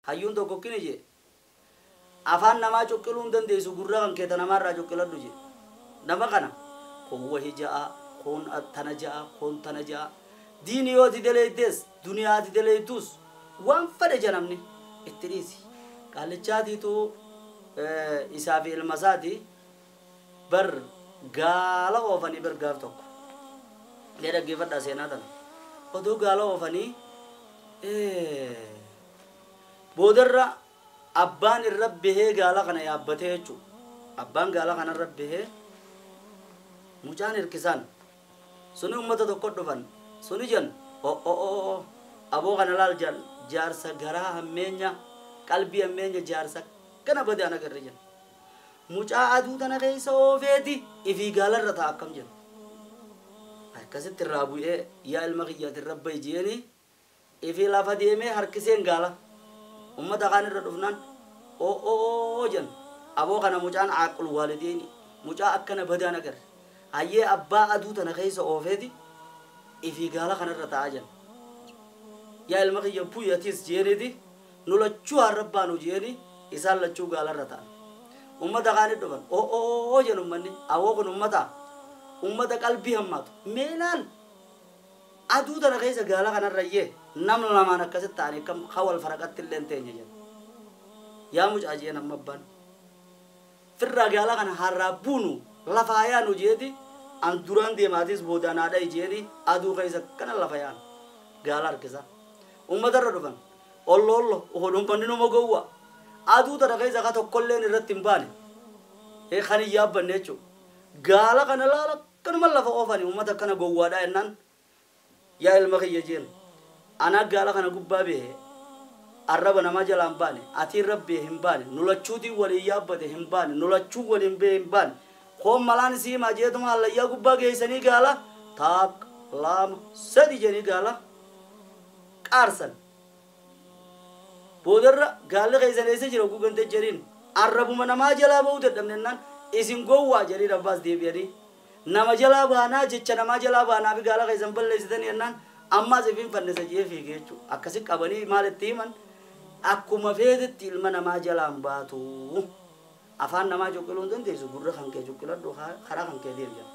Hayyuun tokko kini jee afaan namaa cuqqiluu hin dandeessu, gurra kan keeta namaarraa cuqqiladhu jee. Nama kana kun wahi ja'a, kun tana ja'a, kun tana ja'a. Diini yoo ati daleeytees duniyaa ati daleeytuus waan fedhe ja namni itti dhiisi. Qaallichaatiitu isaa fi ilma isaati bar gaala oofanii bar gaaf tokko. Mee dhaggeeffadhaa seenaa tana. Odoo gaala oofanii boodarra abbaan irra bahee gaala kana yaabbatee jechuudha. Abbaan gaala kana irra bahee mucaan hirkisaan suni ummata tokko dhufan suni jan o o o aboo kana laal jan jaarsa garaa hammeenya qalbii hammeenya jaarsa kana bade ana garre jan mucaa aduu tana keessa oofeeti ifii gaalarra ta'a akkam jan akkasitti irraa bu'ee yaa ilma kiyyaati irra bahi jeeni ifii lafa deemee harkiseen gaala ummata kaan irra dhufnaan o o o jan aboo kana mucaan aaqul waalideeni mucaa akkana badaan agarre hayyee abbaa aduu tana keessa oofeeti ifii gaala kanarra taa'aa jan yaa ilma kiyya bu'i atis jeeniiti nu lachuu harrabbaanu jeeni isaan lachuu gaalarra ta'an ummata kaanit dhufan o o o jan ummanni awoo kun ummata ummata qalbii hammaatu mee laal aduu tana keessa gaala kanarra iyyee nam lamaan akkasitti ta'anii kam hawal faraqatti illee hin teenye jedhan yaa mucaa jeen amma abbaan firraa gaala kana harraa buunu lafa yaanu jeeti an duraan deemaatis boodaan haadha jeeni aduu keessa kana lafa yaanu gaala harkisa uummatarra dhufan ollo ollo ummanni numa gowwa aduu tana keessa ka tokkolleen irratti hin baane kan hin yaabbanne jechuudha gaala kana laala akkanuma lafa oofani uummata akkana gowwaadha jennaan yaa ilma kiyya jeen ana gaala kana gubbaa behe arraba namaa jalaa hin baane atiin rabbee hin baane nu lachuutiin waliin yaabbate hin baane nu lachuu waliin bee hin baane koon malaan isii himaa jeetuma hallayyaa gubbaa geessanii gaala taak lama sadi jedhanii gaala qaarsan boodarra gaalli keessan eessa jira oguu gante jedhiin arrabuma namaa jalaa ba'uu dadhabne jennaan isin gowwaa jedhiin abbaas deebi'anii nama jalaa baanaa jecha namaa jalaa baanaa fi gaala keessan balleessitan jennaan ammaas ifiin fannisa jee fiige jechuudha akkasi qabanii maal itti himan akkuma feetetti ilma namaa jalaan baatu afaan namaa cuqqiluu hin dandeessu gurra kan kee cuqqiladhu karaa kan kee deemi jedha.